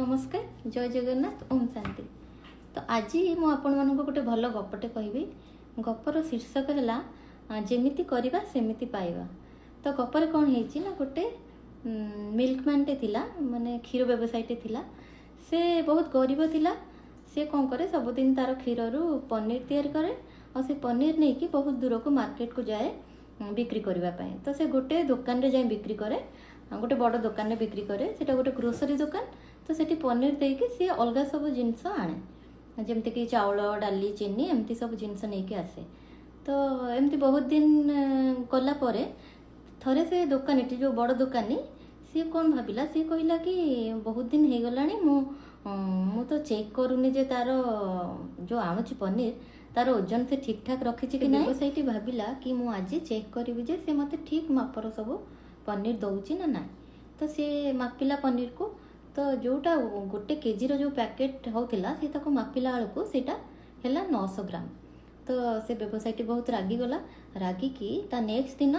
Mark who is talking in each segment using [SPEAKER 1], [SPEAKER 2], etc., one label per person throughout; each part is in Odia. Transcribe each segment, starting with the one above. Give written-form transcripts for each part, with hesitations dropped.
[SPEAKER 1] ନମସ୍କାର, ଜୟ ଜଗନ୍ନାଥ, ଓମ୍ ଶାନ୍ତି। ତ ଆଜି ମୁଁ ଆପଣମାନଙ୍କୁ ଗୋଟେ ଭଲ ଗପଟେ କହିବି। ଗପର ଶୀର୍ଷକ ହେଲା ଯେମିତି କରିବା ସେମିତି ପାଇବା। ତ ଗପରେ କ'ଣ ହେଇଛି ନା, ଗୋଟେ ମିଲ୍କମ୍ୟାନ୍ଟେ ଥିଲା, ମାନେ କ୍ଷୀର ବ୍ୟବସାୟୀଟେ ଥିଲା। ସେ ବହୁତ ଗରିବ ଥିଲା। ସେ କ'ଣ କରେ, ସବୁଦିନ ତାର କ୍ଷୀରରୁ ପନିର ତିଆରି କରେ ଆଉ ସେ ପନିର ନେଇକି ବହୁତ ଦୂରକୁ ମାର୍କେଟକୁ ଯାଏ ବିକ୍ରି କରିବା ପାଇଁ। ତ ସେ ଗୋଟେ ଦୋକାନରେ ଯାଇ ବିକ୍ରି କରେ, ଗୋଟେ ବଡ଼ ଦୋକାନରେ ବିକ୍ରି କରେ। ସେଇଟା ଗୋଟେ ଗ୍ରୋସରୀ ଦୋକାନ। ତ ସେଠି ପନିର ଦେଇକି ସିଏ ଅଲଗା ସବୁ ଜିନିଷ ଆଣେ, ଯେମିତିକି ଚାଉଳ, ଡାଲି, ଚିନି, ଏମିତି ସବୁ ଜିନିଷ ନେଇକି ଆସେ। ତ ଏମିତି ବହୁତ ଦିନ କଲା ପରେ ଥରେ ସେ ଦୋକାନୀଟି, ଯେଉଁ ବଡ଼ ଦୋକାନୀ, ସିଏ କ'ଣ ଭାବିଲା, ସିଏ କହିଲା କି ବହୁତ ଦିନ ହେଇଗଲାଣି, ମୁଁ ତ ଚେକ୍ କରୁନି ଯେ ତାର ଯେଉଁ ଆଣୁଛି ପନିର, ତାର ଓଜନ ସେ ଠିକ୍ ଠାକ୍ ରଖିଛି କି ନାହିଁ। ସେଇଠି ଭାବିଲା କି ମୁଁ ଆଜି ଚେକ୍ କରିବି ଯେ ସେ ମୋତେ ଠିକ୍ ମାପର ସବୁ ପନିର ଦେଉଛି ନା ନାହିଁ। ତ ସିଏ ମାପିଲା ପନିରକୁ। ତ ଯେଉଁଟା 1 କେଜିର ଯେଉଁ ପ୍ୟାକେଟ୍ ହେଉଥିଲା, ସେ ତାକୁ ମାପିଲା ବେଳକୁ ସେଇଟା ହେଲା 900 ଗ୍ରାମ। ତ ସେ ବ୍ୟବସାୟୀଟି ବହୁତ ରାଗିଗଲା। ରାଗିକି ତା ନେକ୍ସଟ ଦିନ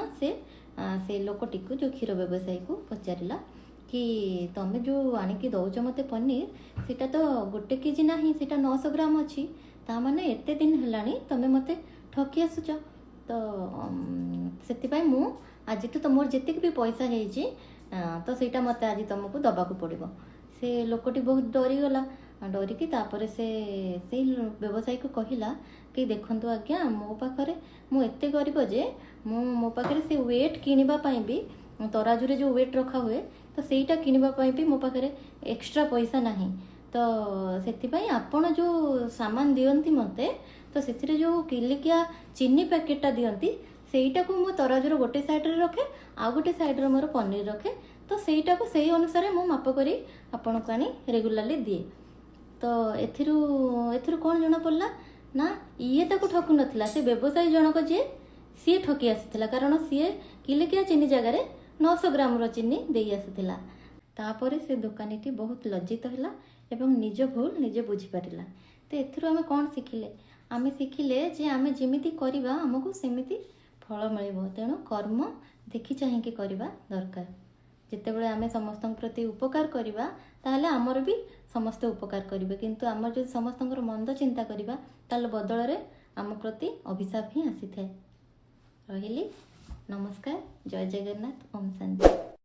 [SPEAKER 1] ସେ ଲୋକଟିକୁ, ଯେଉଁ କ୍ଷୀର ବ୍ୟବସାୟୀକୁ ପଚାରିଲା କି ତମେ ଯେଉଁ ଆଣିକି ଦେଉଛ ମୋତେ ପନିର, ସେଇଟା ତ 1 କେଜି ନାହିଁ, ସେଇଟା 900 ଗ୍ରାମ ଅଛି। ତା ମାନେ ଏତେ ଦିନ ହେଲାଣି ତମେ ମୋତେ ଠକି ଆସୁଛ। ତ ସେଥିପାଇଁ ମୁଁ ଆଜିଠୁ ତମର ଯେତିକି ବି ପଇସା ହେଇଛି, ତ ସେଇଟା ମୋତେ ଆଜି ତମକୁ ଦେବାକୁ ପଡ଼ିବ। ସେ ଲୋକଟି ବହୁତ ଡରିଗଲା। ଡରିକି ତାପରେ ସେ ସେଇ ବ୍ୟବସାୟୀକୁ କହିଲା କି ଦେଖନ୍ତୁ ଆଜ୍ଞା, ମୋ ପାଖରେ, ମୁଁ ଏତେ ଗରିବ ଯେ ମୁଁ ମୋ ପାଖରେ ସେ ୱେଟ୍ କିଣିବା ପାଇଁ ବି, ତରାଜୁରେ ଯେଉଁ ୱେଟ୍ ରଖା ହୁଏ, ତ ସେଇଟା କିଣିବା ପାଇଁ ବି ମୋ ପାଖରେ ଏକ୍ସଟ୍ରା ପଇସା ନାହିଁ। ତ ସେଥିପାଇଁ ଆପଣ ଯେଉଁ ସାମାନ ଦିଅନ୍ତି ମୋତେ, ତ ସେଥିରେ ଯେଉଁ କିଲିକିଆ ଚିନି ପ୍ୟାକେଟଟା ଦିଅନ୍ତି, ସେଇଟାକୁ ମୁଁ ତରାଜୁର ଗୋଟେ ସାଇଡ଼ରେ ରଖେ, ଆଉ ଗୋଟେ ସାଇଡ଼ରେ ମୋର ପନିର ରଖେ। ତ ସେଇଟାକୁ ସେଇ ଅନୁସାରେ ମୁଁ ମାପ କରି ଆପଣଙ୍କୁ ଆଣି ରେଗୁଲାରଲି ଦିଏ। ତ ଏଥିରୁ କ'ଣ ଜଣାପଡ଼ିଲା ନା, ଇଏ ତାକୁ ଠକୁ ନଥିଲା, ସେ ବ୍ୟବସାୟୀ ଜଣକ ଯିଏ, ସିଏ ଠକି ଆସିଥିଲା। କାରଣ ସିଏ କିଲିକିଆ ଚିନି ଜାଗାରେ 900 ଗ୍ରାମର ଚିନି ଦେଇ ଆସୁଥିଲା। ତାପରେ ସେ ଦୋକାନୀଟି ବହୁତ ଲଜ୍ଜିତ ହେଲା ଏବଂ ନିଜ ଭୁଲ ନିଜେ ବୁଝିପାରିଲା। ତ ଏଥିରୁ ଆମେ କ'ଣ ଶିଖିଲେ? ଆମେ ଶିଖିଲେ ଯେ ଆମେ ଯେମିତି କରିବା, ଆମକୁ ସେମିତି ଫଳ ମିଳିବ। ତେଣୁ କର୍ମ ଦେଖି ଚାହିଁକି କରିବା ଦରକାର। ଯେତେବେଳେ ଆମେ ସମସ୍ତଙ୍କ ପ୍ରତି ଉପକାର କରିବା, ତାହେଲେ ଆମର ବି ସମସ୍ତେ ଉପକାର କରିବେ। କିନ୍ତୁ ଆମର ଯଦି ସମସ୍ତଙ୍କର ମନ୍ଦ ଚିନ୍ତା କରିବା, ତାହେଲେ ବଦଳରେ ଆମ ପ୍ରତି ଅଭିଶାପ ହିଁ ଆସିଥାଏ। ରହିଲି, ନମସ୍କାର, ଜୟ ଜଗନ୍ନାଥ, ଓମ୍ ଶାନ୍ତି।